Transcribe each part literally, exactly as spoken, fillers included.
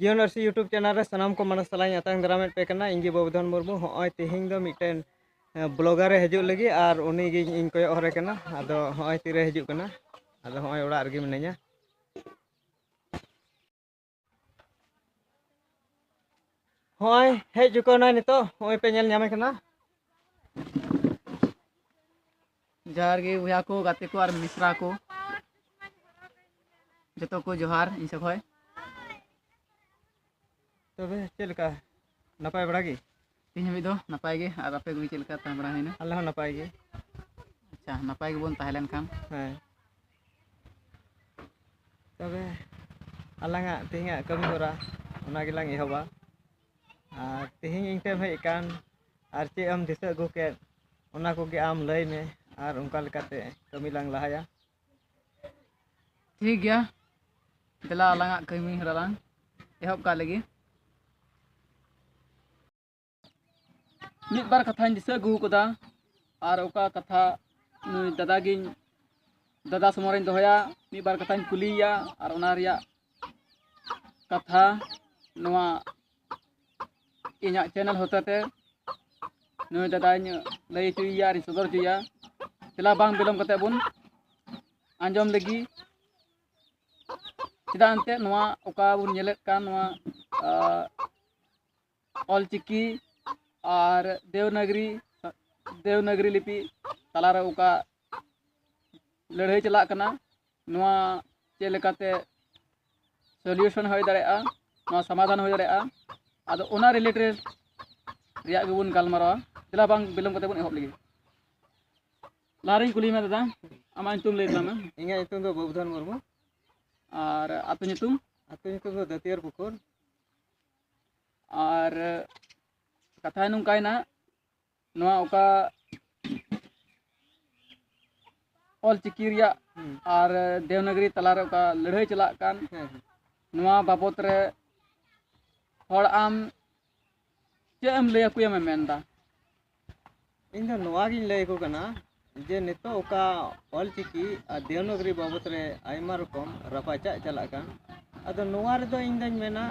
ᱡᱤᱭᱚᱱ ᱟᱹᱨᱥᱤ YouTube channel ᱨᱮ ᱥᱟᱱᱟᱢ ᱠᱚ ᱢᱟᱱᱚᱥ ᱥᱟᱞᱟᱜ ᱤᱧ ᱟᱛᱟᱝ ᱫᱟᱨᱟᱢᱮᱫ ᱯᱮ ᱠᱟᱱᱟ᱾ ᱤᱧ ᱜᱮ ᱵᱚᱵᱤᱫᱷᱚᱱ ᱢᱩᱨᱢᱩ᱾ ᱦᱚᱸᱜᱼᱚᱭ ᱛᱮᱦᱮᱧ ᱫᱚ ᱢᱤᱫᱴᱮᱱ, ᱮ, ᱵᱞᱚᱜᱟᱨ ᱮ ᱦᱤᱡᱩᱜ ᱞᱟᱹᱜᱤᱫ, ᱟᱨ ᱩᱱᱤ ᱜᱮ ᱤᱧ ᱠᱚᱭᱚᱜ ᱦᱚᱨᱮ ᱠᱟᱱᱟ᱾ ᱟᱫᱚ ᱦᱚᱸᱜᱼᱚᱭ ᱛᱤᱨᱮ ᱦᱤᱡᱩᱜ ᱠᱟᱱᱟ᱾ ᱟᱫᱚ ᱦᱚᱸᱜᱼᱚᱭ ᱚᱲᱟᱜ ᱨᱮᱜᱮ ᱢᱤᱱᱟᱹᱧᱟ᱾ ᱦᱚᱸᱜᱼᱚᱭ ᱦᱮᱡ ᱪᱩᱠᱟᱹᱣ ᱮᱱᱟᱭ ᱱᱤᱛᱚᱜ, ᱦᱚᱸᱜᱼᱚᱭ ᱯᱮ ᱧᱮᱞ ᱧᱟᱢᱮ ᱠᱟᱱᱟ᱾ ᱡᱚᱦᱟᱨ ᱜᱮ ᱵᱚᱭᱦᱟ ᱠᱚ, ᱜᱟᱛᱮ ᱠᱚ ᱟᱨ ᱢᱤᱥᱨᱟ ᱠᱚ, ᱡᱚᱛᱚ ᱠᱚ ᱡᱚᱦᱟᱨ ᱤᱧ ᱥᱮᱫ ᱠᱷᱚᱡ᱾ ᱛᱚᱵᱮ ᱪᱮᱫ ᱞᱮᱠᱟ, ᱱᱟᱯᱟᱭ ᱵᱟᱲᱟ ᱜᱮ? ᱛᱮᱦᱮᱧ ᱦᱟᱹᱵᱤᱡ ᱫᱚ ᱱᱟᱯᱟᱭ ᱜᱮ, ᱟᱨ ᱟᱯᱮ ᱠᱚᱜᱮ ᱪᱮᱫ ᱞᱮᱠᱟ ᱛᱟᱦᱮᱸ ᱵᱟᱲᱟ ᱦᱩᱭᱱᱟ? ᱟᱞᱮ ᱦᱚᱸ ᱱᱟᱯᱟᱭ ᱜᱮ᱾ ᱟᱪᱪᱷᱟ, ᱱᱟᱯᱟᱭ ᱜᱮᱵᱚᱱ ᱛᱟᱦᱮᱸ ᱞᱮᱱ ᱠᱷᱟᱱ᱾ ᱦᱮᱸ᱾ ᱛᱚᱵᱮ ᱟᱞᱟᱝᱟᱜ ᱛᱮᱦᱮᱧᱟᱜ ᱠᱟᱹᱢᱤ ᱦᱚᱨᱟ ᱚᱱᱟ ᱜᱮᱞᱟᱝ ᱮᱦᱚᱵᱟ᱾ ᱟᱨ ᱛᱮᱦᱮᱧ ᱤᱧ ᱴᱷᱮᱱ ᱮᱢ ᱦᱮᱡ ᱟᱠᱟᱱ, ᱟᱨ ᱪᱮᱫ ᱮᱢ ᱫᱤᱥᱟᱹ ᱟᱹᱜᱩ ᱠᱮᱫ, ᱚᱱᱟ ᱠᱚᱜᱮ ᱟᱢ ᱞᱟᱹᱭ ᱢᱮ, ᱟᱨ ᱚᱱᱠᱟ ᱞᱮᱠᱟᱛᱮ ᱠᱟᱹᱢᱤ ᱞᱟᱝ ᱞᱟᱦᱟᱭᱟ᱾ ᱴᱷᱤᱠ ᱜᱮᱭᱟ, ᱫᱮᱞᱟ ᱟᱞᱟᱝᱟᱜ ᱠᱟᱹᱢᱤ ᱦᱚᱨᱟ ᱞᱟᱝ ᱮᱦᱚᱵ ᱠᱟᱜ ᱞᱮᱜᱮ᱾ ᱢᱤᱫ ᱵᱟᱨ ᱠᱟᱛᱷᱟᱧ ᱫᱤᱥᱟᱹ ᱟᱹᱜᱩ ᱠᱟᱫᱟ, ᱟᱨ ᱚᱠᱟ ᱠᱟᱛᱷᱟ ᱱᱩᱭ ᱫᱟᱫᱟ ᱜᱤᱧ, ᱫᱟᱫᱟ ᱥᱚᱢᱚᱨᱤᱧ ᱫᱚᱦᱚᱭᱟ, ᱢᱤᱫ ᱵᱟᱨ ᱠᱟᱛᱷᱟᱧ ᱠᱩᱞᱤᱭᱮᱭᱟ, ᱟᱨ ᱚᱱᱟ ᱨᱮᱭᱟᱜ ᱠᱟᱛᱷᱟ ᱱᱚᱣᱟ ᱤᱧᱟᱹᱜ ᱪᱮᱱᱮᱞ ᱦᱚᱛᱮᱛᱮ ᱱᱩᱭ ᱫᱟᱫᱟᱧ ᱞᱟᱹᱭ ᱦᱚᱪᱚᱭᱮᱭᱟ ᱟᱨᱤᱧ ᱥᱚᱫᱚᱨ ᱦᱚᱪᱚᱭᱮᱭᱟ᱾ ᱫᱮᱞᱟ ᱵᱟᱝ ᱵᱤᱞᱚᱢ ᱠᱟᱛᱮ ᱵᱚᱱ ᱟᱸᱡᱚᱢ ᱞᱮᱜᱮ᱾ ᱪᱮᱫᱟᱜ ᱮᱱᱛᱮᱫ ᱱᱚᱣᱟ ᱚᱠᱟ ᱵᱚᱱ ᱧᱮᱞᱮᱫ ᱠᱟᱱ, ᱱᱚᱣᱟ, ᱟ, ᱚᱞᱪᱤᱠᱤ ᱟᱨ ᱫᱮᱣᱱᱟᱜᱽᱨᱤ, ᱫᱮᱣᱱᱟᱜᱽᱨᱤ ᱞᱤᱯᱤ ᱛᱟᱞᱟᱨᱮ ᱚᱠᱟ ᱞᱟᱹᱲᱦᱟᱹᱭ ᱪᱟᱞᱟᱜ ᱠᱟᱱᱟ, ᱱᱚᱣᱟ ᱪᱮᱫ ᱞᱮᱠᱟᱛᱮ solution ᱦᱩᱭ ᱫᱟᱲᱮᱭᱟᱜᱼᱟ, ᱱᱚᱣᱟ ᱥᱚᱢᱟᱫᱷᱟᱱ ᱦᱩᱭ ᱫᱟᱲᱮᱭᱟᱜᱼᱟ, ᱟᱫᱚ ᱚᱱᱟ related ᱨᱮᱭᱟᱜ ᱜᱮᱵᱚᱱ ᱜᱟᱞᱢᱟᱨᱟᱣᱟ᱾ ᱫᱮᱞᱟ ᱵᱟᱝ ᱵᱤᱞᱚᱢ ᱠᱟᱛᱮ ᱵᱚᱱ ᱮᱦᱚᱵ ᱞᱮᱜᱮ᱾ ᱞᱟᱦᱟᱨᱤᱧ ᱠᱩᱞᱤ ᱢᱮ ᱫᱟᱫᱟ, ᱟᱢᱟᱜ ᱧᱩᱛᱩᱢ ᱞᱟᱹᱭ ᱛᱟᱞᱟᱝ ᱢᱮ᱾ ᱤᱧᱟᱹᱜ ᱧᱩᱛᱩᱢ ᱫᱚ ᱵᱚᱵᱩᱫᱷᱚᱱ ᱢᱩᱨᱢᱩ᱾ ᱟᱨ ᱟᱹᱛᱩ ᱧᱩᱛᱩᱢ? ᱟᱹᱛᱩ ᱧᱩᱛᱩᱢ ᱫᱚ ᱫᱟᱹᱛᱤᱭᱟᱹᱨ ᱯᱩᱠᱩᱨ᱾ ᱟᱨ ᱠᱟᱛᱷᱟ ᱱᱚᱝᱠᱟᱭᱮᱱᱟ, ᱱᱚᱣᱟ ᱚᱠᱟ ᱚᱞᱪᱤᱠᱤ ᱨᱮᱭᱟᱜ ᱦᱩᱸ᱾ ᱟᱨ ᱫᱮᱣᱱᱟᱜᱽᱨᱤ ᱛᱟᱞᱟᱨᱮ ᱚᱠᱟ ᱞᱟᱹᱲᱦᱟᱹᱭ ᱪᱟᱞᱟᱜ ᱠᱟᱱ, ᱦᱮᱸ, ᱦᱮᱸ᱾ ᱱᱚᱣᱟ ᱵᱟᱵᱚᱛ ᱨᱮ ᱦᱚᱲ ᱟᱢ ᱪᱮᱫ ᱮᱢ ᱞᱟᱹᱭ ᱟᱠᱚᱭᱟ ᱢᱮ ᱢᱮᱱᱫᱟ? ᱤᱧ ᱫᱚ ᱱᱚᱣᱟ ᱜᱤᱧ ᱞᱟᱹᱭ ᱟᱠᱚ ᱠᱟᱱᱟ ᱡᱮ ᱱᱤᱛᱚᱜ ᱚᱠᱟ ᱚᱞᱪᱤᱠᱤ ᱟᱨ ᱫᱮᱣᱱᱟᱜᱽᱨᱤ ᱵᱟᱵᱚᱛ ᱨᱮ ᱟᱭᱢᱟ ᱨᱚᱠᱚᱢ ᱨᱟᱯᱟᱪᱟᱜ ᱪᱟᱞᱟᱜ ᱠᱟᱱ, ᱟᱫᱚ ᱱᱚᱣᱟ ᱨᱮᱫᱚ ᱤᱧ ᱫᱚᱧ ᱢᱮᱱᱟ,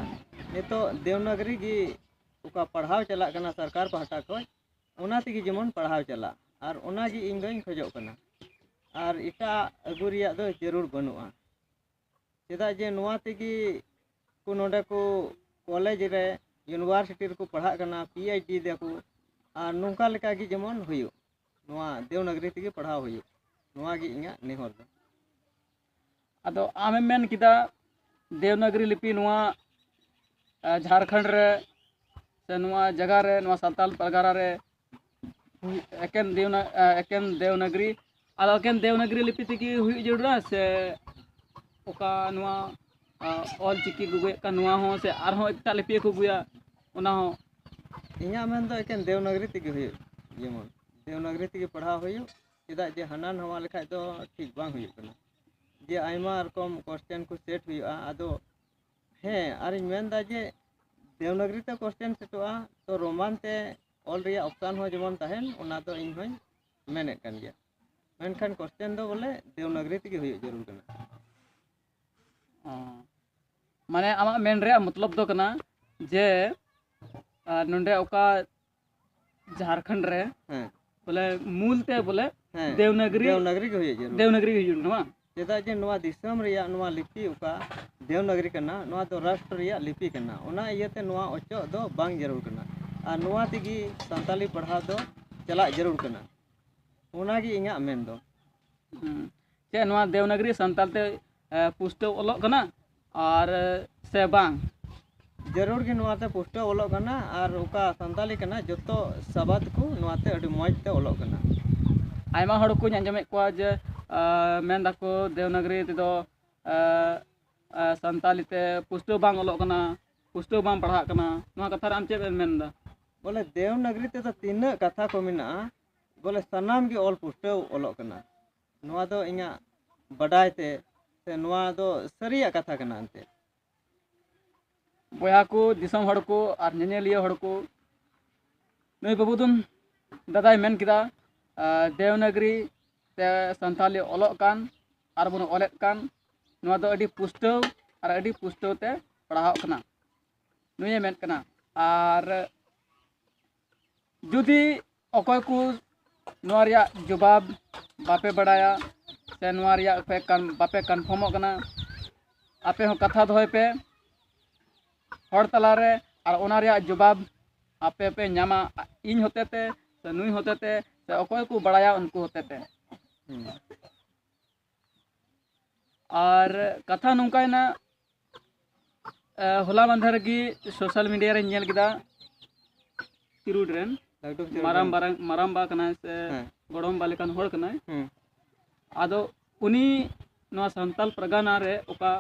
ᱱᱤᱛᱚᱜ ᱫᱮᱣᱱᱟᱜᱽᱨᱤ ᱜᱮ ᱚᱠᱟ ᱯᱟᱲᱦᱟᱣ ᱪᱟᱞᱟᱜ ᱠᱟᱱᱟ ᱥᱚᱨᱠᱟᱨ ᱯᱟᱦᱴᱟ ᱠᱷᱚᱱ, ᱚᱱᱟ ᱛᱮᱜᱮ ᱡᱮᱢᱚᱱ ᱯᱟᱲᱦᱟᱣ ᱪᱟᱞᱟᱜ, ᱟᱨ ᱚᱱᱟ ᱜᱮ ᱤᱧ ᱫᱚᱧ ᱠᱷᱚᱡᱚᱜ ᱠᱟᱱᱟ᱾ ᱟᱨ ᱮᱴᱟᱜ ᱟᱹᱜᱩ ᱨᱮᱭᱟᱜ ᱫᱚ ᱡᱟᱹᱨᱩᱲ ᱵᱟᱹᱱᱩᱜᱼᱟ᱾ ᱪᱮᱫᱟᱜ ᱡᱮ ᱱᱚᱣᱟ ᱛᱮᱜᱮ ᱠᱚ ᱱᱚᱰᱮ ᱠᱚ ᱠᱚᱞᱮᱡᱽ ᱨᱮ, ᱤᱭᱩᱱᱤᱵᱷᱟᱨᱥᱤᱴᱤ ᱨᱮᱠᱚ ᱯᱟᱲᱦᱟᱜ ᱠᱟᱱᱟ, ᱯᱤ ᱮᱭᱤᱪ ᱰᱤ ᱫᱟᱠᱚ, ᱟᱨ ᱱᱚᱝᱠᱟ ᱞᱮᱠᱟ ᱜᱮ ᱡᱮᱢᱚᱱ ᱦᱩᱭᱩᱜ, ᱱᱚᱣᱟ ᱫᱮᱣᱱᱟᱜᱽᱨᱤ ᱛᱮᱜᱮ ᱯᱟᱲᱦᱟᱣ ᱦᱩᱭᱩᱜ, ᱱᱚᱣᱟ ᱜᱮ ᱤᱧᱟᱹᱜ ᱱᱮᱦᱚᱨ ᱫᱚ᱾ ᱟᱫᱚ ᱟᱢᱮᱢ ᱢᱮᱱ ᱠᱮᱫᱟ ᱫᱮᱣᱱᱟᱜᱽᱨᱤ ᱞᱤᱯᱤ ᱱᱚᱣᱟ, ᱟᱸ, ᱡᱷᱟᱲᱠᱷᱚᱸᱰ ᱨᱮ ᱥᱮ ᱱᱚᱣᱟ ᱡᱟᱭᱜᱟ ᱨᱮ, ᱱᱚᱣᱟ ᱥᱟᱱᱛᱟᱲ ᱯᱟᱨᱜᱟᱱᱟ ᱨᱮ ᱦᱩᱭ-, ᱮᱠᱮᱱ ᱫᱮᱣᱱᱟ-, ᱟᱸ, ᱮᱠᱮᱱ ᱫᱮᱣᱱᱟᱜᱽᱨᱤ, ᱟᱫᱚ ᱮᱠᱮᱱ ᱫᱮᱣᱱᱟᱜᱽᱨᱤ ᱞᱤᱯᱤ ᱛᱮᱜᱮ ᱦᱩᱭᱩᱜ ᱡᱟᱹᱨᱩᱲᱟ ᱥᱮ ᱚᱠᱟ ᱱᱚᱣᱟ, ᱟᱸ, ᱚᱞ ᱪᱤᱠᱤ ᱠᱚ ᱟᱹᱜᱩᱭᱮᱫ ᱠᱟᱱ ᱱᱚᱣᱟ ᱦᱚᱸ, ᱥᱮ ᱟᱨᱦᱚᱸ ᱮᱴᱟᱜ ᱞᱤᱯᱤ ᱠᱚ ᱟᱹᱜᱩᱭᱟ ᱚᱱᱟ ᱦᱚᱸ? ᱤᱧᱟᱹᱜ ᱢᱮᱱ ᱫᱚ ᱮᱠᱮᱱ ᱫᱮᱣᱱᱟᱜᱽᱨᱤ ᱛᱮᱜᱮ ᱦᱩᱭᱩᱜ, ᱡᱮᱢᱚᱱ ᱫᱮᱣᱱᱟᱜᱽᱨᱤ ᱛᱮᱜᱮ ᱯᱟᱲᱦᱟᱣ ᱦᱩᱭᱩᱜ, ᱪᱮᱫᱟᱜ ᱡᱮ ᱦᱟᱱᱟ ᱱᱟᱣᱟ ᱞᱮᱠᱷᱟᱡ ᱫᱚ ᱴᱷᱤᱠ ᱵᱟᱝ ᱦᱩᱭᱩᱜ ᱠᱟᱱᱟ, ᱡᱮ ᱟᱭᱢᱟ ᱨᱚᱠᱚᱢ ᱠᱚᱥᱪᱮᱱ ᱠᱚ ᱥᱮᱴ ᱦᱩᱭᱩᱜᱼᱟ᱾ ᱟᱫᱚ ᱦᱮᱸ, ᱟᱨᱤᱧ ᱢᱮᱱᱫᱟ ᱡᱮ ᱫᱮᱣᱱᱟᱜᱽᱨᱤ ᱛᱮ ᱠᱚᱥᱪᱮᱱ ᱥᱮᱴᱚᱜᱼᱟ, ᱛᱚ ᱨᱳᱢᱟᱱ ᱛᱮ ᱚᱞ ᱨᱮᱭᱟᱜ ᱚᱯᱥᱟᱱ ᱦᱚᱸ ᱡᱮᱢᱚᱱ ᱛᱟᱦᱮᱱ, ᱚᱱᱟ ᱫᱚ ᱤᱧ ᱦᱚᱸᱧ ᱢᱮᱱᱮᱫ ᱠᱟᱱ ᱜᱮᱭᱟ᱾ ᱢᱮᱱᱠᱷᱟᱱ ᱠᱚᱥᱪᱮᱱ ᱫᱚ ᱵᱚᱞᱮ ᱫᱮᱣᱱᱟᱜᱽᱨᱤ ᱛᱮᱜᱮ ᱦᱩᱭᱩᱜ ᱡᱟᱹᱨᱩᱲ ᱠᱟᱱᱟ᱾ ᱚ᱾ ᱢᱟᱱᱮ ᱟᱢᱟᱜ ᱢᱮᱱ ᱨᱮᱭᱟᱜ ᱢᱚᱛᱞᱚᱵ ᱫᱚ ᱠᱟᱱᱟ ᱡᱮ, ᱟᱨ ᱱᱚᱰᱮ ᱚᱠᱟ ᱡᱷᱟᱲᱠᱷᱚᱸᱰ ᱨᱮ ᱦᱮᱸ᱾ ᱵᱚᱞᱮ ᱢᱩᱞ ᱛᱮ ᱵᱚᱞᱮ ᱦᱮᱸ᱾ ᱫᱮᱣᱱᱟᱜᱽᱨᱤ, ᱫᱮᱣᱱᱟᱜᱽᱨᱤ ᱜᱮ ᱦᱩᱭᱩᱜ ᱡᱟᱹᱨᱩᱲ᱾ ᱫᱮᱣᱱᱟᱜᱽᱨᱤ ᱜᱮ ᱦᱩᱭᱩᱜ ᱡᱟᱹᱨᱩᱲ ᱠᱟᱱᱟ ᱵᱟᱝ? ᱪᱮᱫᱟᱜ ᱡᱮ ᱱᱚᱣᱟ ᱫᱤᱥᱚᱢ ᱨᱮᱭᱟᱜ ᱱᱚᱣᱟ ᱞᱤᱯᱤ ᱚᱠᱟ ᱫᱮᱣᱱᱟᱜᱽᱨᱤ ᱠᱟᱱᱟ, ᱱᱚᱣᱟ ᱫᱚ ᱨᱟᱥᱴᱨᱚ ᱨᱮᱭᱟᱜ ᱞᱤᱯᱤ ᱠᱟᱱᱟ᱾ ᱚᱱᱟ ᱤᱭᱟᱹᱛᱮ ᱱᱚᱣᱟ ᱚᱪᱚᱜ ᱫᱚ ᱵᱟᱝ ᱡᱟᱹᱨᱩᱲ ᱠᱟᱱᱟ᱾ ᱟᱨ ᱱᱚᱣᱟ ᱛᱮᱜᱮ ᱥᱟᱱᱛᱟᱞᱤ ᱯᱟᱲᱦᱟᱣ ᱫᱚ ᱪᱟᱞᱟᱜ ᱡᱟᱹᱨᱩᱲ ᱠᱟᱱᱟ᱾ ᱚᱱᱟᱜᱮ ᱤᱧᱟᱹᱜ ᱢᱮᱱ ᱫᱚ᱾ ᱦᱩᱸ᱾ ᱪᱮᱫ ᱱᱚᱣᱟ ᱫᱮᱣᱱᱟᱜᱽᱨᱤ ᱥᱟᱱᱛᱟᱲ ᱛᱮ, ᱮ, ᱯᱩᱥᱴᱟᱹᱣ ᱚᱞᱚᱜ ᱠᱟᱱᱟ ᱟᱨ, ᱮ, ᱥᱮ ᱵᱟᱝ? ᱡᱟᱹᱨᱩᱲ ᱜᱮ ᱱᱚᱣᱟ ᱛᱮ ᱯᱩᱥᱴᱟᱹᱣ ᱚᱞᱚᱜ ᱠᱟᱱᱟ, ᱟᱨ ᱚᱠᱟ ᱥᱟᱱᱛᱟᱞᱤ ᱠᱟᱱᱟ, ᱡᱚᱛᱚ ᱥᱟᱵᱟᱫ ᱠᱚ ᱱᱚᱣᱟ ᱛᱮ ᱟᱹᱰᱤ ᱢᱚᱡᱽ ᱛᱮ ᱚᱞᱚᱜ ᱠᱟᱱᱟ᱾ ᱟᱭᱢᱟ ᱦᱚᱲ ᱠᱚᱧ ᱟᱸᱡᱚᱢᱮᱫ ᱠᱚᱣᱟ ᱡᱮ, ᱟ, ᱢᱮᱱ ᱫᱟᱠᱚ ᱫᱮᱣᱱᱟᱜᱽᱨᱤ ᱛᱮᱫᱚ, ᱟ, ᱟ, ᱥᱟᱱᱛᱟᱞᱤ ᱛᱮ ᱯᱩᱥᱴᱟᱹᱣ ᱵᱟᱝ ᱚᱞᱚᱜ ᱠᱟᱱᱟ, ᱯᱩᱥᱴᱟᱹᱣ ᱵᱟᱝ ᱯᱟᱲᱦᱟᱜ ᱠᱟᱱᱟ᱾ ᱱᱚᱣᱟ ᱠᱟᱛᱷᱟ ᱨᱮ ᱟᱢ ᱪᱮᱫ ᱮᱢ ᱢᱮᱱ ᱮᱫᱟ? ᱵᱚᱞᱮ ᱫᱮᱣᱱᱟᱜᱽᱨᱤ ᱛᱮᱫᱚ ᱛᱤᱱᱟᱹᱜ ᱠᱟᱛᱷᱟ ᱠᱚ ᱢᱮᱱᱟᱜᱼᱟ, ᱵᱚᱞᱮ ᱥᱟᱱᱟᱢ ᱜᱮ ᱚᱞ ᱯᱩᱥᱴᱟᱹᱣ ᱚᱞᱚᱜ ᱠᱟᱱᱟ᱾ ᱱᱚᱣᱟ ᱫᱚ ᱤᱧᱟᱹᱜ ᱵᱟᱰᱟᱭ ᱛᱮ, ᱥᱮ ᱱᱚᱣᱟ ᱫᱚ ᱥᱟᱹᱨᱤᱭᱟᱜ ᱠᱟᱛᱷᱟ ᱠᱟᱱᱟ ᱮᱱᱛᱮᱫ᱾ ᱵᱚᱭᱦᱟ ᱠᱚ, ᱫᱤᱥᱚᱢ ᱦᱚᱲ ᱠᱚ ᱟᱨ ᱧᱮᱧᱮᱞᱤᱭᱟᱹ ᱦᱚᱲ ᱠᱚ, ᱱᱩᱭ ᱵᱟᱹᱵᱩ ᱫᱚ ᱫᱟᱫᱟᱭ ᱢᱮᱱ ᱠᱮᱫᱟ, ᱟᱨ ᱫᱮᱣᱱᱟᱜᱽᱨᱤ ᱛᱮ ᱥᱟᱱᱛᱟᱞᱤ ᱚᱞᱚᱜ ᱠᱟᱱ ᱟᱨ ᱵᱚᱱ ᱚᱞᱮᱫ ᱠᱟᱱ, ᱱᱚᱣᱟ ᱫᱚ ᱟᱹᱰᱤ ᱯᱩᱥᱴᱟᱹᱣ ᱟᱨ ᱟᱹᱰᱤ ᱯᱩᱥᱴᱟᱹᱣ ᱛᱮ ᱯᱟᱲᱦᱟᱣᱚᱜ ᱠᱟᱱᱟ, ᱱᱩᱭᱮ ᱢᱮᱱ ᱠᱟᱱᱟ᱾ ᱟᱨ ᱡᱩᱫᱤ ᱚᱠᱚᱭ ᱠᱚ ᱱᱚᱣᱟ ᱨᱮᱭᱟᱜ ᱡᱚᱵᱟᱵ ᱵᱟᱯᱮ ᱵᱟᱲᱟᱭᱟ ᱥᱮ ᱱᱚᱣᱟ ᱨᱮᱭᱟᱜ ᱯᱮ ᱠᱟᱱ-, ᱵᱟᱯᱮ ᱠᱚᱱᱯᱷᱟᱨᱢᱚᱜ ᱠᱟᱱᱟ, ᱟᱯᱮ ᱦᱚᱸ ᱠᱟᱛᱷᱟ ᱫᱚᱦᱚᱭ ᱯᱮ ᱦᱚᱲ ᱛᱟᱞᱟᱨᱮ, ᱟᱨ ᱚᱱᱟ ᱨᱮᱭᱟᱜ ᱡᱚᱵᱟᱵ ᱟᱯᱮ ᱯᱮ ᱧᱟᱢᱟ, ᱤᱧ ᱦᱚᱛᱮᱛᱮ ᱥᱮ ᱱᱩᱭ ᱦᱚᱛᱮᱛᱮ ᱥᱮ ᱚᱠᱚᱭ ᱠᱚ ᱵᱟᱲᱟᱭᱟ ᱩᱱᱠᱩ ᱦᱚᱛᱮᱛᱮ᱾ ᱦᱩᱸ᱾ ᱟᱨ ᱠᱟᱛᱷᱟ ᱱᱚᱝᱠᱟᱭᱮᱱᱟ, ᱮ, ᱦᱚᱞᱟ ᱢᱟᱫᱷᱮᱨ ᱜᱮ ᱥᱳᱥᱟᱞ ᱢᱤᱰᱤᱭᱟ ᱨᱮᱧ ᱧᱮᱞ ᱠᱮᱫᱟ, ᱛᱤᱨᱩᱰ ᱨᱮᱱ ᱞᱟᱹᱴᱩ ᱛᱤᱨᱩᱰ ᱢᱟᱨᱟᱝ ᱨᱮᱱ᱾ ᱵᱟᱨᱟᱝ-, ᱢᱟᱨᱟᱝᱵᱟ ᱠᱟᱱᱟᱭ ᱥᱮ ᱦᱮᱸ᱾ ᱜᱚᱲᱚᱢᱵᱟ ᱞᱮᱠᱟᱱ ᱦᱚᱲ ᱠᱟᱱᱟᱭ᱾ ᱦᱩᱸ᱾ ᱟᱫᱚ ᱩᱱᱤ ᱱᱚᱣᱟ ᱥᱟᱱᱛᱟᱞ ᱯᱟᱨᱜᱟᱱᱟ ᱨᱮ ᱚᱠᱟ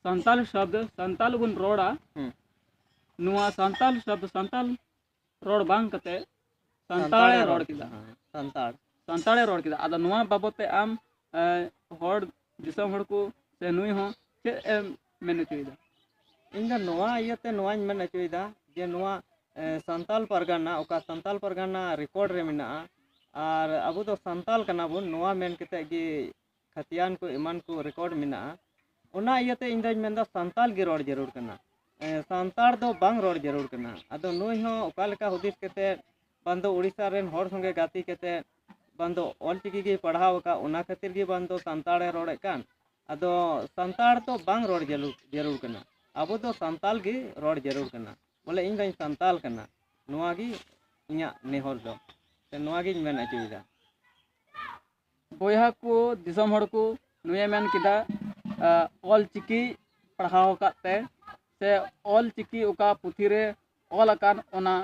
ᱥᱟᱱᱛᱟᱞ ᱥᱚᱵᱫ ᱥᱟᱱᱛᱟᱞ ᱵᱚᱱ ᱨᱚᱲᱟ, ᱦᱩᱸ᱾ ᱱᱚᱣᱟ ᱥᱟᱱᱛᱟᱞ ᱥᱚᱵᱫ ᱥᱟᱱᱛᱟᱞ ᱨᱚᱲ ᱵᱟᱝ ᱠᱟᱛᱮ ᱥᱟᱱᱛᱟᱲᱮ ᱥᱟᱱᱛᱟᱲᱮ ᱨᱚᱲ ᱨᱚᱲ ᱠᱮᱫᱟ᱾ ᱠᱮᱫᱟ, ᱦᱮᱸ, ᱥᱟᱱᱛᱟᱲ᱾ ᱥᱟᱱᱛᱟᱲᱮ ᱨᱚᱲ ᱠᱮᱫᱟ᱾ ᱟᱫᱚ ᱱᱚᱣᱟ ᱵᱟᱵᱚᱛ ᱛᱮ ᱟᱢ, ᱮ, ᱦᱚᱲ, ᱫᱤᱥᱚᱢ ᱦᱚᱲ ᱠᱚ ᱥᱮ ᱱᱩᱭ ᱦᱚᱸ ᱪᱮᱫ ᱮᱢ ᱢᱮᱱ ᱦᱚᱪᱚᱭᱮᱫᱟ? ᱤᱧ ᱫᱚ ᱱᱚᱣᱟ ᱤᱭᱟᱹᱛᱮ ᱱᱚᱣᱟᱧ ᱢᱮᱱ ᱦᱚᱪᱚᱭᱮᱫᱟ ᱡᱮ ᱱᱚᱣᱟ, ᱮ, ᱥᱟᱱᱛᱟᱞ ᱯᱟᱨᱜᱟᱱᱟ, ᱚᱠᱟ ᱥᱟᱱᱛᱟᱞ ᱯᱟᱨᱜᱟᱱᱟ ᱨᱮᱠᱚᱨᱰ ᱨᱮ ᱢᱮᱱᱟᱜᱼᱟ, ᱟᱨ ᱟᱵᱚ ᱫᱚ ᱥᱟᱱᱛᱟᱞ ᱠᱟᱱᱟ ᱵᱚᱱ, ᱱᱚᱣᱟ ᱢᱮᱱ ᱠᱟᱛᱮ ᱜᱮ ᱠᱷᱟᱛᱤᱭᱟᱱ ᱠᱚ ᱮᱢᱟᱱ ᱠᱚ ᱨᱮᱠᱚᱨᱰ ᱢᱮᱱᱟᱜᱼᱟ᱾ ᱚᱱᱟ ᱤᱭᱟᱹᱛᱮ ᱤᱧ ᱫᱚᱧ ᱢᱮᱱᱫᱟ ᱥᱟᱱᱛᱟᱞ ᱜᱮ ᱨᱚᱲ ᱡᱟᱹᱨᱩᱲ ᱠᱟᱱᱟ᱾ ᱮ, ᱥᱟᱱᱛᱟᱲ ᱫᱚ ᱵᱟᱝ ᱨᱚᱲ ᱡᱟᱹᱨᱩᱲ ᱠᱟᱱᱟ᱾ ᱟᱫᱚ ᱱᱩᱭ ᱦᱚᱸ ᱚᱠᱟ ᱞᱮᱠᱟ ᱦᱩᱫᱤᱥ ᱠᱟᱛᱮ ᱵᱟᱝ ᱫᱚ ᱩᱲᱤᱥᱥᱟ ᱨᱮᱱ ᱦᱚᱲ ᱥᱚᱸᱜᱮ ᱜᱟᱛᱮ ᱠᱟᱛᱮ ᱵᱟᱝ ᱫᱚ ᱚᱞ ᱪᱤᱠᱤ ᱜᱮᱭ ᱯᱟᱲᱦᱟᱣ ᱟᱠᱟᱫ, ᱚᱱᱟ ᱠᱷᱟᱹᱛᱤᱨ ᱜᱮ ᱵᱟᱝ ᱫᱚ ᱥᱟᱱᱛᱟᱲᱮ ᱨᱚᱲᱮᱫ ᱠᱟᱱ᱾ ᱟᱫᱚ ᱥᱟᱱᱛᱟᱲ ᱫᱚ ᱵᱟᱝ ᱨᱚᱲ ᱡᱟᱹᱨᱩᱲ, ᱡᱟᱹᱨᱩᱲ ᱠᱟᱱᱟ᱾ ᱟᱵᱚ ᱫᱚ ᱥᱟᱱᱛᱟᱞ ᱜᱮ ᱨᱚᱲ ᱡᱟᱹᱨᱩᱲ ᱠᱟᱱᱟ᱾ ᱵᱚᱞᱮ ᱤᱧ ᱫᱚᱧ ᱥᱟᱱᱛᱟᱞ ᱠᱟᱱᱟ, ᱱᱚᱣᱟ ᱜᱮ ᱤᱧᱟᱹᱜ ᱱᱮᱦᱚᱨ ᱫᱚ, ᱥᱮ ᱱᱚᱣᱟ ᱜᱤᱧ ᱢᱮᱱ ᱦᱚᱪᱚᱭᱮᱫᱟ᱾ ᱵᱚᱭᱦᱟ ᱠᱚ, ᱫᱤᱥᱚᱢ ᱦᱚᱲ ᱠᱚ, ᱱᱩᱭᱮ ᱢᱮᱱ ᱠᱮᱫᱟ, ᱟ, ᱚᱞ ᱪᱤᱠᱤ ᱯᱟᱲᱦᱟᱣ ᱟᱠᱟᱫ ᱛᱮ ᱥᱮ ᱚᱞ ᱪᱤᱠᱤ ᱚᱠᱟ ᱯᱩᱛᱷᱤ ᱨᱮ ᱚᱞ ᱟᱠᱟᱱ ᱚᱱᱟ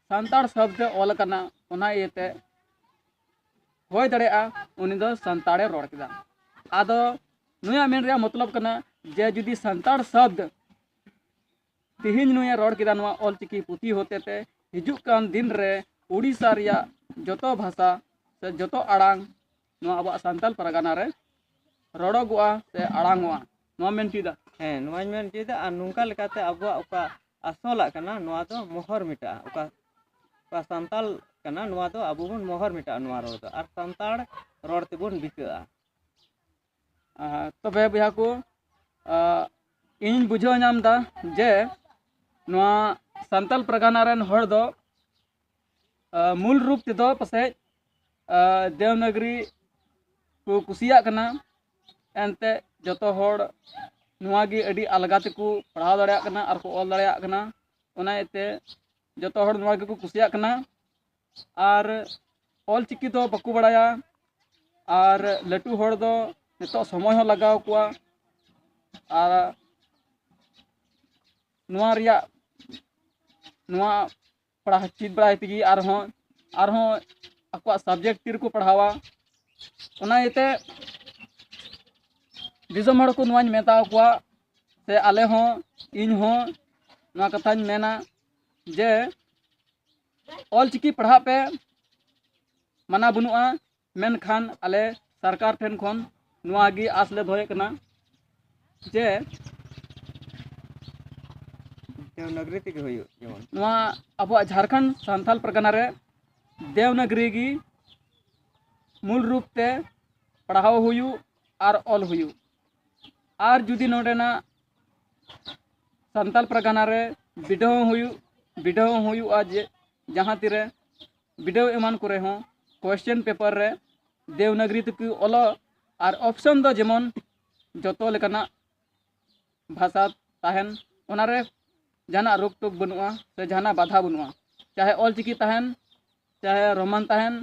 ᱥᱟᱱᱛᱟᱲ ᱥᱚᱵᱫ ᱛᱮ ᱚᱞ ᱟᱠᱟᱱᱟ, ᱚᱱᱟ ᱤᱭᱟᱹᱛᱮ ᱦᱩᱭ ᱫᱟᱲᱮᱭᱟᱜᱼᱟ ᱩᱱᱤ ᱫᱚ ᱥᱟᱱᱛᱟᱲᱮ ᱨᱚᱲ ᱠᱮᱫᱟ᱾ ᱟᱫᱚ ᱱᱩᱭᱟᱜ ᱢᱮᱱ ᱨᱮᱭᱟᱜ ᱢᱚᱛᱞᱚᱵ ᱠᱟᱱᱟ ᱡᱮ ᱡᱩᱫᱤ ᱥᱟᱱᱛᱟᱲ ᱥᱚᱵᱫ ᱛᱮᱦᱮᱧ ᱱᱩᱭᱮ ᱨᱚᱲ ᱠᱮᱫᱟ ᱱᱚᱣᱟ ᱚᱞ ᱪᱤᱠᱤ ᱯᱩᱛᱷᱤ ᱦᱚᱛᱮᱛᱮ, ᱦᱤᱡᱩᱜ ᱠᱟᱱ ᱫᱤᱱ ᱨᱮ ᱩᱲᱤᱥᱥᱟ ᱨᱮᱭᱟᱜ ᱡᱚᱛᱚ ᱵᱷᱟᱥᱟ ᱥᱮ ᱡᱚᱛᱚ ᱟᱲᱟᱝ ᱱᱚᱣᱟ ᱟᱵᱚᱣᱟᱜ ᱥᱟᱱᱛᱟᱲ ᱯᱟᱨᱜᱟᱱᱟ ᱨᱮ ᱨᱚᱲᱚᱜᱚᱜᱼᱟ ᱥᱮ ᱟᱲᱟᱝᱚᱜᱼᱟ, ᱱᱚᱣᱟ ᱢᱮᱱ ᱦᱚᱪᱚᱭᱮᱫᱟ᱾ ᱦᱮᱸ, ᱱᱚᱣᱟᱧ ᱢᱮᱱ ᱦᱚᱪᱚᱭᱮᱫᱟ᱾ ᱟᱨ ᱱᱚᱝᱠᱟ ᱞᱮᱠᱟᱛᱮ ᱟᱵᱚᱣᱟᱜ ᱚᱠᱟ ᱟᱥᱚᱞᱟᱜ ᱠᱟᱱᱟ, ᱱᱚᱣᱟ ᱫᱚ ᱢᱚᱦᱚᱨ ᱢᱮᱴᱟᱜᱼᱟ᱾ ᱚᱠᱟ, ᱚᱠᱟ ᱥᱟᱱᱛᱟᱞ ᱠᱟᱱᱟ, ᱱᱚᱣᱟ ᱫᱚ ᱟᱵᱚ ᱵᱚᱱ ᱢᱚᱦᱚᱨ ᱢᱮᱴᱟᱜᱼᱟ ᱱᱚᱣᱟ ᱨᱚᱲ ᱫᱚ, ᱟᱨ ᱥᱟᱱᱛᱟᱲ ᱨᱚᱲ ᱛᱮᱵᱚᱱ ᱵᱤᱠᱟᱹᱜᱼᱟ᱾ ᱟᱨ ᱛᱚᱵᱮ ᱵᱚᱭᱦᱟ ᱠᱚ, ᱟ, ᱤᱧ ᱵᱩᱡᱷᱟᱹᱣ ᱧᱟᱢ ᱮᱫᱟ ᱡᱮ ᱱᱚᱣᱟ ᱥᱟᱱᱛᱟᱞ ᱯᱟᱨᱜᱟᱱᱟ ᱨᱮᱱ ᱦᱚᱲ ᱫᱚ ᱢᱩᱞ ᱨᱩᱯ ᱛᱮᱫᱚ ᱯᱟᱥᱮᱡ ᱫᱮᱣᱱᱟᱜᱽᱨᱤ ᱠᱚ ᱠᱩᱥᱤᱭᱟᱜ ᱠᱟᱱᱟ᱾ ᱮᱱᱛᱮ ᱡᱚᱛᱚ ᱦᱚᱲ ᱱᱚᱣᱟ ᱜᱮ ᱟᱹᱰᱤ ᱟᱞᱜᱟ ᱛᱮᱠᱚ ᱯᱟᱲᱦᱟᱣ ᱫᱟᱲᱮᱭᱟᱜ ᱠᱟᱱᱟ ᱟᱨ ᱠᱚ ᱚᱞ ᱫᱟᱲᱮᱭᱟᱜ ᱠᱟᱱᱟ᱾ ᱚᱱᱟ ᱤᱭᱟᱹᱛᱮ ᱡᱚᱛᱚ ᱦᱚᱲ ᱱᱚᱣᱟ ᱜᱮᱠᱚ ᱠᱩᱥᱤᱭᱟᱜ ᱠᱟᱱᱟ᱾ ᱟᱨ ᱚᱞ ᱪᱤᱠᱤ ᱫᱚ ᱵᱟᱠᱚ ᱵᱟᱲᱟᱭᱟ᱾ ᱟᱨ ᱞᱟᱹᱴᱩ ᱦᱚᱲ ᱫᱚ ᱱᱤᱛᱚᱜ ᱥᱚᱢᱚᱭ ᱦᱚᱸ ᱞᱟᱜᱟᱣ ᱠᱚᱣᱟ᱾ ᱟᱨ ᱱᱚᱣᱟ ᱨᱮᱭᱟᱜ ᱱᱚᱣᱟ ᱯᱟᱲᱦᱟᱣ ᱪᱮᱫ ᱵᱟᱲᱟᱭ ᱛᱮᱜᱮ ᱟᱨᱦᱚᱸ ᱟᱨᱦᱚᱸ ᱟᱠᱚᱣᱟᱜ ᱥᱟᱵᱡᱮᱠᱴ ᱛᱤ ᱨᱮᱠᱚ ᱯᱟᱲᱦᱟᱣᱟ᱾ ᱚᱱᱟ ᱤᱭᱟᱹᱛᱮ ᱫᱤᱥᱚᱢ ᱦᱚᱲ ᱠᱚ ᱱᱚᱣᱟᱧ ᱢᱮᱛᱟ ᱠᱚᱣᱟ, ᱥᱮ ᱟᱞᱮ ᱦᱚᱸ, ᱤᱧ ᱦᱚᱸ ᱱᱚᱣᱟ ᱠᱟᱛᱷᱟᱧ ᱢᱮᱱᱟ ᱡᱮ ᱚᱞ ᱪᱤᱠᱤ ᱯᱟᱲᱦᱟᱜ ᱯᱮ, ᱢᱟᱱᱟ ᱵᱟᱹᱱᱩᱜᱼᱟ᱾ ᱢᱮᱱᱠᱷᱟᱱ ᱟᱞᱮ ᱥᱚᱨᱠᱟᱨ ᱴᱷᱮᱱ ᱠᱷᱚᱱ ᱱᱚᱣᱟ ᱜᱮ ᱟᱥ ᱞᱮ ᱫᱚᱦᱚᱭᱮᱫ ᱠᱟᱱᱟ ᱡᱮ ᱫᱮᱣᱱᱟᱜᱽᱨᱤ ᱛᱮᱜᱮ ᱦᱩᱭᱩᱜ ᱡᱮᱢᱚᱱ᱾ ᱱᱚᱣᱟ ᱟᱵᱚᱣᱟᱜ ᱡᱷᱟᱲᱠᱷᱚᱸᱰ ᱥᱟᱱᱛᱟᱞ ᱯᱟᱨᱜᱟᱱᱟ ᱨᱮ ᱫᱮᱣᱱᱟᱜᱽᱨᱤ ᱜᱮ ᱢᱩᱞ ᱨᱩᱯ ᱛᱮ ᱯᱟᱲᱦᱟᱣ ᱦᱩᱭᱩᱜ ᱟᱨ ᱚᱞ ᱦᱩᱭᱩᱜ᱾ ᱟᱨ ᱡᱩᱫᱤ ᱱᱚᱰᱮᱱᱟᱜ ᱥᱟᱱᱛᱟᱞ ᱯᱟᱨᱜᱟᱱᱟ ᱨᱮ ᱵᱤᱰᱟᱹᱣ ᱦᱚᱸ ᱦᱩᱭᱩᱜ ᱵᱤᱰᱟᱹᱣ ᱦᱚᱸ ᱦᱩᱭᱩᱜᱼᱟ ᱡᱮ ᱡᱟᱦᱟᱸ ᱛᱤᱨᱮ ᱵᱤᱰᱟᱹᱣ ᱮᱢᱟᱱ ᱠᱚᱨᱮ ᱦᱚᱸ ᱠᱚᱥᱪᱮᱱ ᱯᱮᱯᱟᱨ ᱨᱮ ᱫᱮᱣᱱᱟᱜᱽᱨᱤ ᱛᱮᱠᱚ ᱚᱞᱚᱜ ᱟᱨ ᱚᱯᱥᱚᱱ ᱫᱚ ᱡᱮᱢᱚᱱ ᱡᱚᱛᱚ ᱞᱮᱠᱟᱱᱟᱜ ᱵᱷᱟᱥᱟ ᱛᱟᱦᱮᱱ, ᱚᱱᱟᱨᱮ ᱡᱟᱦᱟᱱᱟᱜ ᱨᱳᱠ ᱴᱳᱠ ᱵᱟᱹᱱᱩᱜᱼᱟ ᱥᱮ ᱡᱟᱦᱟᱱᱟᱜ ᱵᱟᱫᱷᱟ ᱵᱟᱹᱱᱩᱜᱼᱟ᱾ ᱪᱟᱦᱮ ᱚᱞ ᱪᱤᱠᱤ ᱛᱟᱦᱮᱱ, ᱪᱟᱦᱮ ᱨᱳᱢᱟᱱ ᱛᱟᱦᱮᱱ,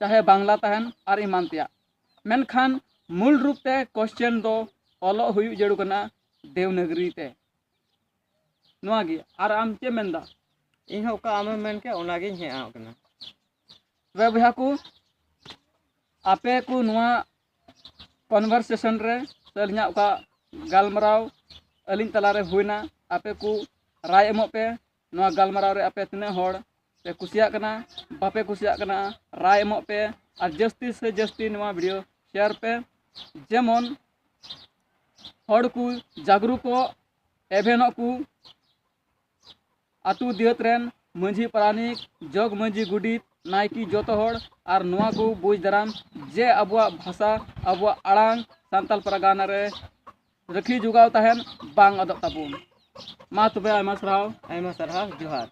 ᱪᱟᱦᱮ ᱵᱟᱝᱞᱟ ᱛᱟᱦᱮᱱ ᱟᱨ ᱮᱢᱟᱱ ᱛᱮᱭᱟᱜ᱾ ᱢᱮᱱᱠᱷᱟᱱ ᱢᱩᱞ ᱨᱩᱯ ᱛᱮ ᱠᱚᱥᱪᱮᱱ ᱫᱚ ᱚᱞᱚᱜ ᱦᱩᱭᱩᱜ ᱡᱟᱹᱨᱩᱲ ᱠᱟᱱᱟ ᱫᱮᱣᱱᱟᱜᱽᱨᱤ ᱛᱮ᱾ ᱱᱚᱣᱟ ᱜᱮ᱾ ᱟᱨ ᱟᱢ ᱪᱮᱫ ᱮᱢ ᱢᱮᱱᱫᱟ? ᱤᱧ ᱦᱚᱸ ᱚᱠᱟ ᱟᱢᱮᱢ ᱢᱮᱱ ᱠᱮᱫ ᱚᱱᱟᱜᱤᱧ ᱦᱮᱡ ᱟᱜ ᱠᱟᱱᱟ᱾ ᱛᱚᱵᱮ ᱵᱚᱭᱦᱟ ᱠᱚ, ᱟᱯᱮ ᱠᱚ ᱱᱚᱣᱟ ᱠᱚᱱᱵᱷᱟᱨᱥᱮᱥᱚᱱ ᱨᱮ ᱥᱮ ᱟᱹᱞᱤᱧᱟᱜ ᱚᱠᱟ ᱜᱟᱞᱢᱟᱨᱟᱣ ᱟᱹᱞᱤᱧ ᱛᱟᱞᱟᱨᱮ ᱦᱩᱭᱱᱟ, ᱟᱯᱮ ᱠᱚ ᱨᱟᱭ ᱮᱢᱚᱜ ᱯᱮ᱾ ᱱᱚᱣᱟ ᱜᱟᱞᱢᱟᱨᱟᱣ ᱨᱮ ᱟᱯᱮ ᱛᱤᱱᱟᱹᱜ ᱦᱚᱲ ᱯᱮ ᱠᱩᱥᱤᱭᱟᱜ ᱠᱟᱱᱟ, ᱵᱟᱯᱮ ᱠᱩᱥᱤᱭᱟᱜ ᱠᱟᱱᱟ, ᱨᱟᱭ ᱮᱢᱚᱜ ᱯᱮ᱾ ᱟᱨ ᱡᱟᱹᱥᱛᱤ ᱥᱮ ᱡᱟᱹᱥᱛᱤ ᱱᱚᱣᱟ ᱵᱷᱤᱰᱤᱭᱳ ᱥᱮᱭᱟᱨ ᱯᱮ, ᱡᱮᱢᱚᱱ ᱦᱚᱲ ᱠᱚ ᱡᱟᱜᱽᱨᱩᱠᱚᱜ, ᱮᱵᱷᱮᱱᱚᱜ ᱠᱚ᱾ ᱟᱹᱛᱩ ᱫᱤᱦᱟᱹᱛ ᱨᱮᱱ ᱢᱟᱹᱡᱷᱤ ᱯᱟᱨᱟᱱᱤᱠ, ᱡᱚᱜᱽ ᱢᱟᱹᱡᱷᱤ, ᱜᱚᱰᱮᱛ, ᱱᱟᱭᱠᱮ, ᱡᱚᱛᱚ ᱦᱚᱲ ᱟᱨ ᱱᱚᱣᱟ ᱠᱚ ᱵᱩᱡᱽ ᱫᱟᱨᱟᱢ ᱡᱮ ᱟᱵᱚᱣᱟᱜ ᱵᱷᱟᱥᱟ, ᱟᱵᱚᱣᱟᱜ ᱟᱲᱟᱝ ᱥᱟᱱᱛᱟᱞ ᱯᱟᱨᱜᱟᱱᱟ ᱨᱮ ᱨᱟᱹᱠᱷᱤ ᱡᱚᱜᱟᱣ ᱛᱟᱦᱮᱱ, ᱵᱟᱝ ᱟᱫᱚᱜ ᱛᱟᱵᱚᱱ᱾ ᱢᱟ ᱛᱚᱵᱮ, ᱟᱭᱢᱟ ᱥᱟᱨᱦᱟᱣ᱾ ᱟᱭᱢᱟ ᱥᱟᱨᱦᱟᱣ, ᱡᱚᱦᱟᱨ᱾